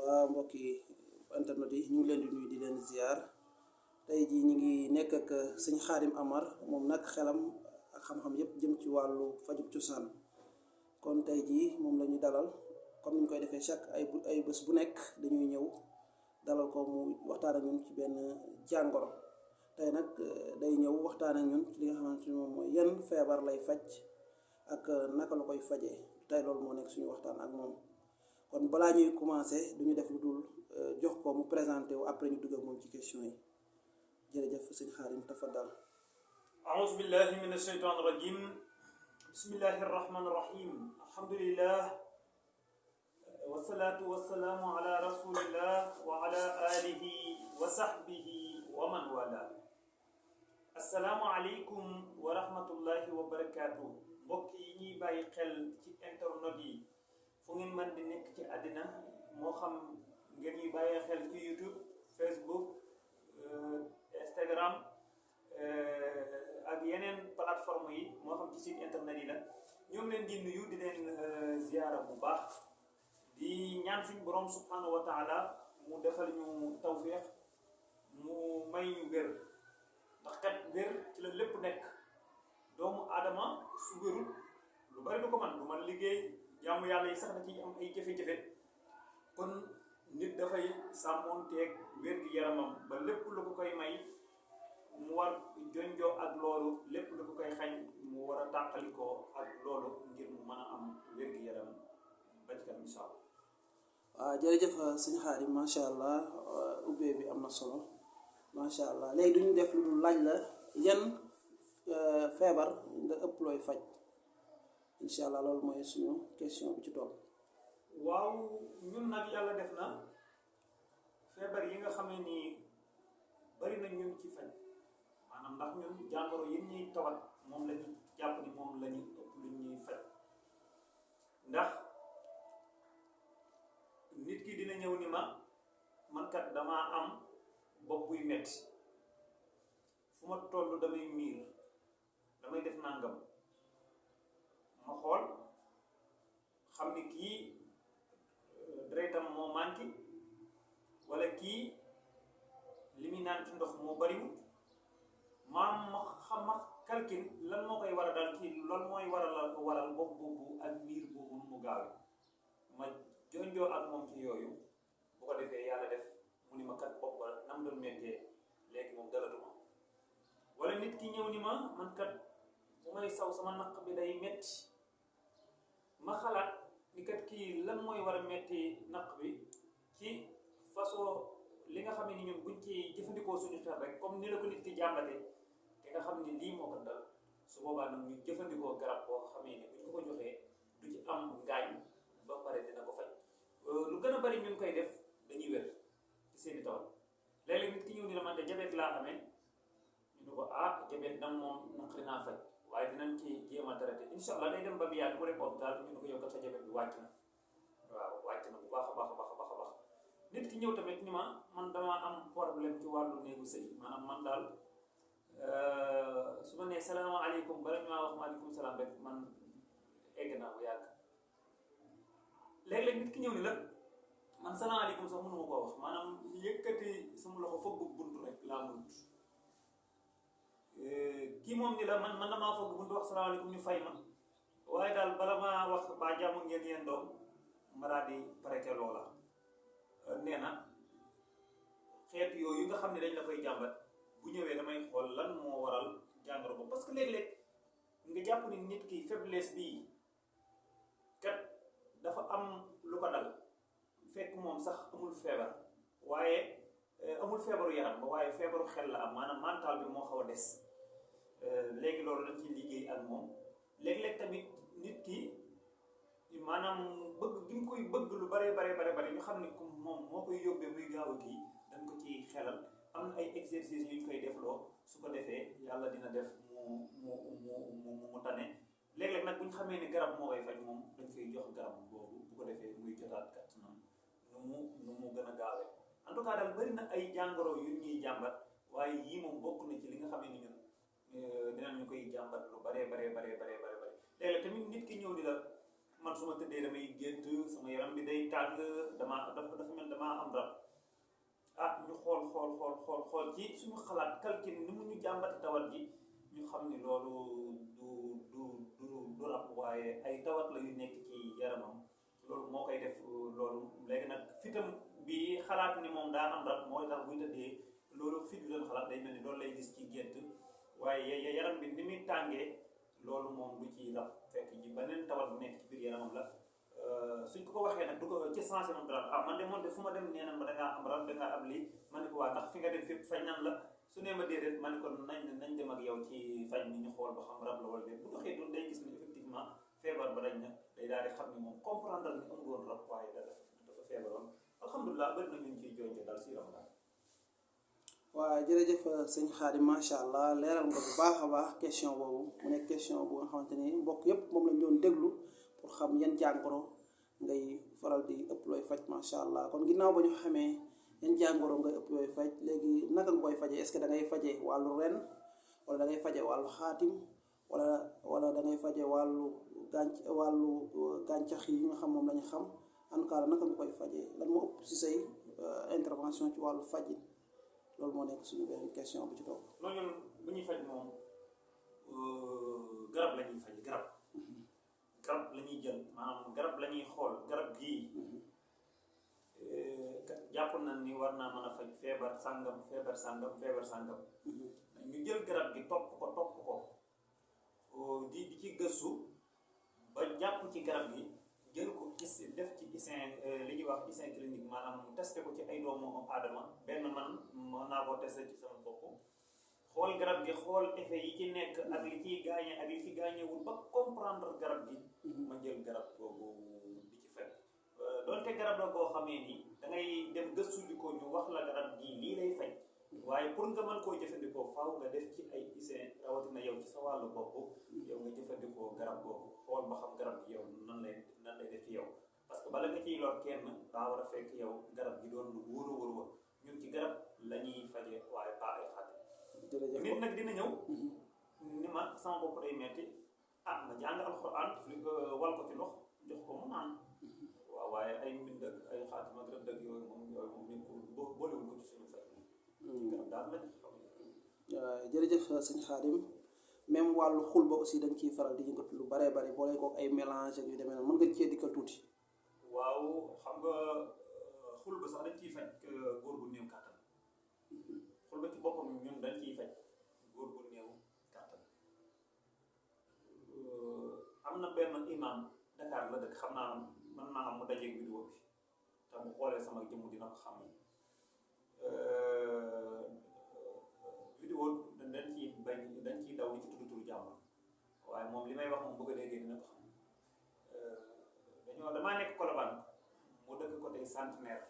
waa mbokki internet yi ñu ngi leen di nuyu di leen ziar tey jii ñu ngi nekk ak sëñ Xaadim Amar moom nag xelam ak xam-xam yépp jëm ci wàllu fajub cosaan kon tey jii moom la ñu dalal comme ni ñu koy defee chaque ay bés bu nekk dañuy ñëw dalal ko mu waxtaan ak ñun ci benn jàngoro tey nag day ñëw waxtaan ak ñun ci li nga xamante ni moom mooy yan feebar lay faj ak naka la koy fajee tey loolu moo nekk suñu waxtaan ak moom kon balaa ñuy commencé duñu def lu dul jox ko mu présenté wu après ñu dugg ak moom ci question yi jërëjëf sëñ Xaadim tafaddal. أعوذ بالله من الشيطان الرجيم بسم الله الرحمن الرحيم الحمد لله والصلاة والسلام على رسول الله وعلى آله وصحبه ومن والاه السلام عليكم ورحمة الله وبركاته mbokk yi ñuy bàyyi xel ci internet yi fu ngeen mën di nekk ci àddina moo xam ngeen ñuy bàyyi xel ci YouTube Facebook Instagram ak yeneen plateforme yi moo xam ci site internet yi la ñoo ngi leen di nuyu di leen ziyaara bu baax di ñaan suñu borom subhanahu wa taala mu defal ñu tawfiq mu may ñu wér ndax kat wér ci la lépp nekk doomu aadama su wérul lu bari du ko man liggéey jaamu yàlla yi sax da ciy am ay jafe-jafe kon nit dafay sàmmoonteeg wér gi yaramam ba lépp lu ko koy may mu war jonjoo ak loolu lépp lu ko koy xañ mu war a tàqalikoo ak loolu ngir mu mën a am wér gi yaram ba ci kanam incha allah. waaw jërëjëf sëñ Xaadim macha allah ubbee bi am na solo macha allah léegi duñu def lu dul laaj la yan feebar nga ëpp looy faj incha allah loolu mooy suñu question bi ci topp. waaw ñun nag yàlla def na feebar yi nga xamee ni bari na ñun ci faj maanaam ndax ñun jàngoro yi ñuy tawat moom la ñu jàpp ni moom la ñu ëpp lu ñuy faj ndax nit ki dina ñëw ni ma man kat damaa am bopp buy metti fu ma toll damay miir damay def nangam ma xool xam ni kii deretam moo manqué wala kii li muy naan ci ndox moo bariwul maam ma xam ma calcul lan moo koy war a dal kii loolu mooy waral bopp boobu ak miir boobu mu gaawe ma jonjoo ak moom ci yooyu bu ko defee yàlla def mu ni ma kat bopp ba nam doon méttee léegi moom dalatuma wala nit ki ñëw ni ma man kat bu may saw sama naq bi day metti ma xalaat ni kat kii lan mooy war a metti naq bi ci façon li nga xam ne ni ñun buñ ci jëfandikoo suñu xel rek comme ni la ko nit ki jàmbate te nga xam ni lii moo ko dal su boobaa nag ñu jëfandikoo garab boo xamee ni buñ ko ko joxee du ci am ngaañ ba pare dina ko faj lu gën a bari ñun koy def dañuy wér ci seeni tawat léeg-léeg nit ki ñëw ni la man de jabet laa amee ñu ne ko jabet nag moom naqari naa faj waaye dinañ ci jéem a traité incha allah day dem ba mu yàgg bu dem hôpital ñu ne ko yokkal sa jabet bi wàcc na waaw wàcc na bu baax a baax a baax a baax a baax nit ki ñëw tamit ni ma man damaa am problème ci wàllu néegu sëy maanaam man daal su ma nee salaamaaleykum bala ñu maa wax maaleykum salaam rek man egg naa bu yàgg léeg-léeg nit ki ñëw ni la man salaamaaleykum sax mënuma koo wax maanaam yëkkati sama loxo fëgg buntu rek laa mënut kii moom ni la man damaa fëgg buntu wax salaamaaleykum ñu fay ma waaye daal bala maa wax baa jàmm ngeen yeen doom ma daal di prêté loola nee na xeet yooyu nga xam ne dañ la koy jàmbat bu ñëwee damay xool lan moo waral jàngoro boobu parce que léeg-léeg nga jàpp ni nit ki faiblesse bii kat dafa am lu ko dal fekk moom sax amul feebar waaye amul feebaru yaram ba waaye feebaru xel la am maanaam mental bi moo xaw a des léegi loolu dañ ciy liggéey ak moom léeg-léeg tamit nit ki maanaam bëgg gi nga koy bëgg lu bare ñu xam ne moom moo koy yóbbee muy gaaw a kii dañ ko ci xelal am na ay exercices yu ñu koy defloo su ko defee yàlla dina def mu tane léeg-léeg nag bu ñu xamee ne garab moo koy faj moom dañ koy jox garab boobu bu ko defee muy jotaat kàttanam nu mu gën a gaawee en tout cas daal bëri na ay jàngoro yu ñuy jàmbat waaye yii moom bokk na ci li nga xamee ni ñun dinañ ñu koy jàmbat lu bare léeg-léeg tamit nit ki ñëw di la man man su ma tëddee damay gént sama yaram bi day tàng dafa mel damaa am rab. Ñu xool ci suñu xalaat calcul ni mu ñu jàmbati tawat ji ñu xam ni loolu du rab waaye ay tawat la yu nekk ci yaramam loolu moo koy def loolu léegi nag fitam bi xalaat ni moom daa am rab mooy tax buy tëddee loolu fit bi doon xalaat day mel ni loolu lay gis ci gént waaye yaram bi ni muy tàngee loolu moom du ci rab fekk ji beneen tawat bu nekk ci biir yaramam la. Suñ ko waxee nag du ko ci sensé moom dara man de moom de fu ma dem nee na ma dangaa am rab dangaa am lii ma ne ko waa ndax fi nga dem fépp fañ nan la su nee ma déedéet ma ne ko nañ dem ak yow ci faj ni ñu xool ba xam rab la wala déet bu doxee doon day gis ni effectivement feebar ba dañ na day daal di xam ni moom comprendre ni amul woon rab waaye dafa feebaroon alhamdulilah bëri na ñun ciy jooyte daal si ramadan. waaw jërëjëf sëñ Xaadim macha allah leeral nga bu baax a baax question boobu mu nekk question bu nga xamante ni mbokk yëpp moom lañ doon déglu pour xam yan jàngoro ngay faral di ëpp looy faj macha allah kon ginnaaw ba ñu xamee yan jàngoro ngay ëpp looy faj léegi naka nga koy fajee est-ce que da ngay faje wàllu ren wala da ngay faje wàllu xaatim wala da ngay faje wàllu gàncax yi nga xam moom la ñu xam en tout cas naka nga koy fajee lan moo ëpp si say intervention ci wàllu fajin loolu moo nekk suñu benn question bu ci topp. loolu ñun bu ñuy faj moom garab la ñuy faj garab la ñuy jël maanaam garab la ñuy xool garab gii jàpp nañ ni war naa mën a faj feebar sàngam ñu jël garab gi topp ko di ci gëstu ba jàpp ci garab gi jël ko def ci isin li ñuy wax isin clinique maanaam testé ko ci ay doomu aadama benn man mën naa koo testé ci sama bopp xool garab gi xool effet yi ci nekk ak li ciy gaañe ak li ci gaañewul ba comprendre garab gi ma jël garab boobu di ci fekk donte garab la boo xamee ni da ngay dem gëstu ji ko ñu wax la garab gi lii lay faj waaye pour nga mën koo jëfandikoo faaw nga def ci ay isin rawatina yow ci sa wàllu bopp yow nga jëfandikoo garab boobu xool ba xam garab gi yow nan lay def ci yow parce que bala nga ciy lor kenn daa war a fekk yow garab gi doon lu wóor ñun ci garab la ñuy faje waaye pas ay xaatim nit nag dina ñëw ni ma sama bopp day metti ma jàng alxuraan wal ko ci ndox jox ko mu naan waaw waaye ay mbind ak ay xaatim ak rëdd ak yooyu moom nekkul boolewul ko ci suñu faj garab daal lañ xam. jërëjëf sëñ Xaadim même wàllu xulba aussi dañ ciy faral di yëngatu lu bare bare boole kook ay mélange ak yu demee noonu mën nga cee dikkal tuuti. waaw xam nga xulba sax dañ ciy faj góor gu néew kàttan xulba ci boppam ñun dañ ciy faj góor gu néew kàttan am na benn imam Dakar la dëkk xam naa mën naa am mu dajeeg vidéo bi te mu xoolee sama jëmm dina ko xam vidéo dañ ciy daw di ci tudd turu jàmbur waaye moom li may wax moom bëgg a déggee dina ko xam damaa nekk Colobane mu dëkk côté Centenaire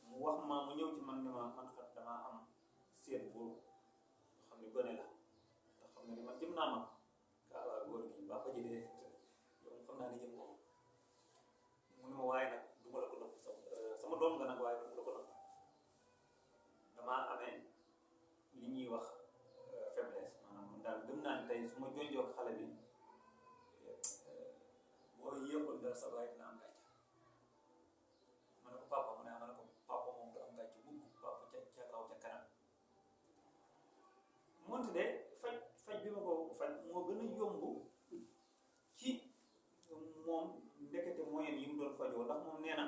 mu wax ma mu ñëw ci man ni ma man kat damaa am seet bu xam ne gone la te xam ne ni man jëm naa ma waa góor gi ba ko jëlee yow xam naa ne jëm moom mu ne ma waaye nag du ma la ko nëbb sama doom nga nag waaye du ma la ko nëbb damaa amee li ñuy wax faiblesse maanaam daal gëm naa ne tey su ma jonjoog xale bi boo yéexul dara sa waaye dina am gàcce ma ne ko papa mu ne ma ne ko papa moom du am gàcce mukk papa ca kaw ca kanam moonte de faj bi ma ko faj moo gën a yomb ci moom ndekete moyen yi mu doon fajoo ndax moom nee na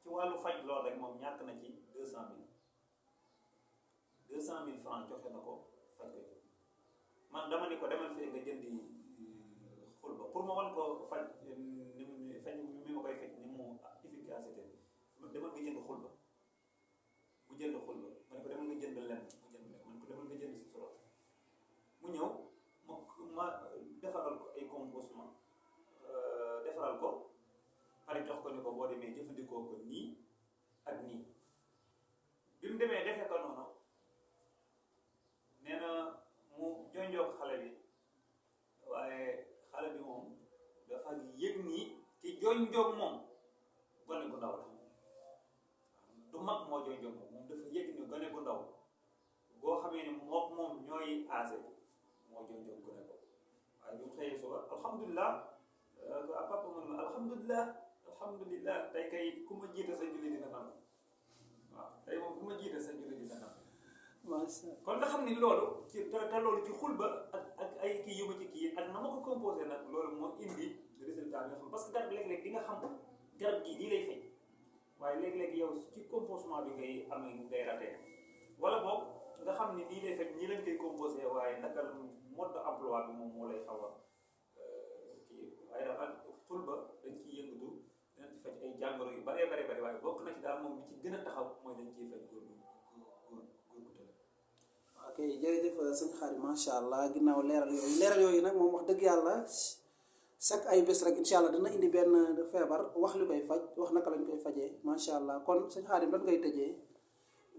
ci wàllu faj lool rek moom ñàkk na ci 200,000 francs joxe na ko faj ko man dama ni ko demal fee nga jëndi xulba pour ma wan ko faj mi ma koy faj ni mu efficacité demal nga jënd xulba mu jënd xulba ma ne ko demal nga jënd lenn man ko demal nga jënd si solo mu ñëw ma defaral ko ay composement defaral ko pare jox ko ni ko boo demee jëfandikoo ko nii ak nii bi mu demee defee ko noonu nee na mu jonjoog xale bi waaye xale bi moom dafa yëg nii ci jonjoog moom gone gu ndaw la du mag moo jonjoog moom dafa yëg ni gone gu ndaw boo xamee ni moom ñooy aase moo jonjoog gone ko waaye bi mu xëyee suba alhamdulilah ko papa mu ne ma alhamdulilah tey kay ku ma jiite sa julli dina nangu waaw tey moom ku ma jiite sa julli dina nangu. kon nga xam ni loolu te loolu ci xulba ak ay kii yu ma ci kii ak na ma ko composé nag loolu moo indi résultat bi nga xam parce que garab léeg-léeg di nga xam garab gii lii lay fay waaye léeg-léeg yow ci composement bi ngay raté wala boog nga xam ni lii lay fay ñii lañ koy composé waaye naka mode d'emploi bi moom moo lay xaw a kii waaye daal xulba dañ ciy yëngatu dinañ ci faj ay jàngoro yu bëree bëri waaye bokk na ci daal moom bi ci gën a taxaw mooy dañ ciy faj góor gu tële. ok jërëjëf sëñ Xaadim macha allah ginnaaw leeral yooyu nag moom wax dëgg yàlla chaque ay bés rek incha allah dina indi benn feebar wax li koy faj wax naka lañ koy fajee macha allah kon sëñ Xaadim lan ngay tëjee.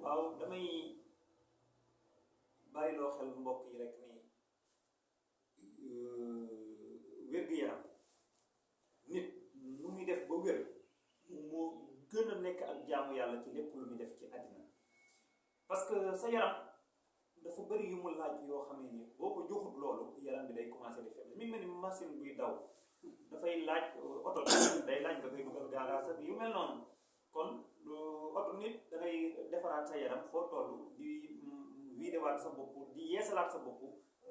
waaw damay bàyyi loo xel mbokk yi rek nii wér-gu-yaram nit mu ngi def ba wér moo gën a nekk ak jaamu yàlla ci lépp lu muy def ci àddina parce que sa yaram dafa bëri yu mu laaj yoo xam ne ni boo ko joxut loolu yaram bi day commencé di faible mi mel ni machine buy daw dafay laaj oto day laaj nga koy dugal gaaraas ak yu mel noonu kon oto nit da ngay defaraat sa yaram foo toll di wiidewaat sa bopp di yeesalaat sa bopp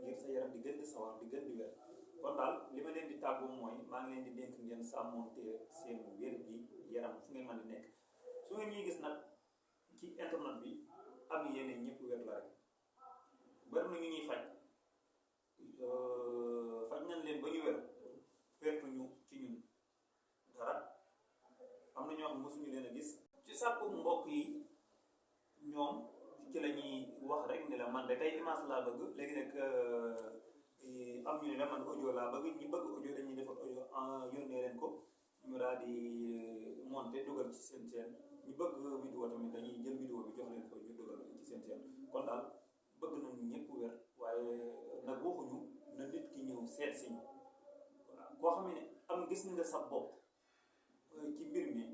ngir sa yaram di gën di sawar di gën di wér kon daal li ma leen di tàggu mooy maa ngi leen di dénk ngeen sàmmonte seen wér gi yaram fu ngeen mën di nekk su ngeen ñuy gis nag ci internet bi am yéene ñëpp wér la rek bari na ñu ñuy faj nañ leen ba ñu wér pertuñu ci ñun dara am na ñoo xam mosuñu leen a gis ci sàkku mbokk yi ñoom ci la ñuy wax rek ni la man de tey image laa bëgg léegi nag am ñu ne la man audio laa bëgg ñi bëgg audio dañuy defar audio yónnee leen ko ñu daal di monter dugal ci seen ñi bëgg vidéo tamit dañuy jël vidéo bi jox leen ko ñu dugal ci seen kon daal bëgg nañu ñëpp wér waaye nag waxuñu na nit ki ñëw seet si ñu waaw koo xam ne am gis nga sa bopp ci mbir mi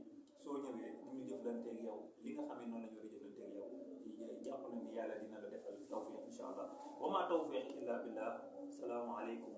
soo ñëwee ñu jëflanteeg yow li nga xam ne noonu la ñu war a jëflanteeg yow jàpp na ni yàlla dina la defal tawfiq incha allah wa ma tawfiq illa billah salaamaaleykum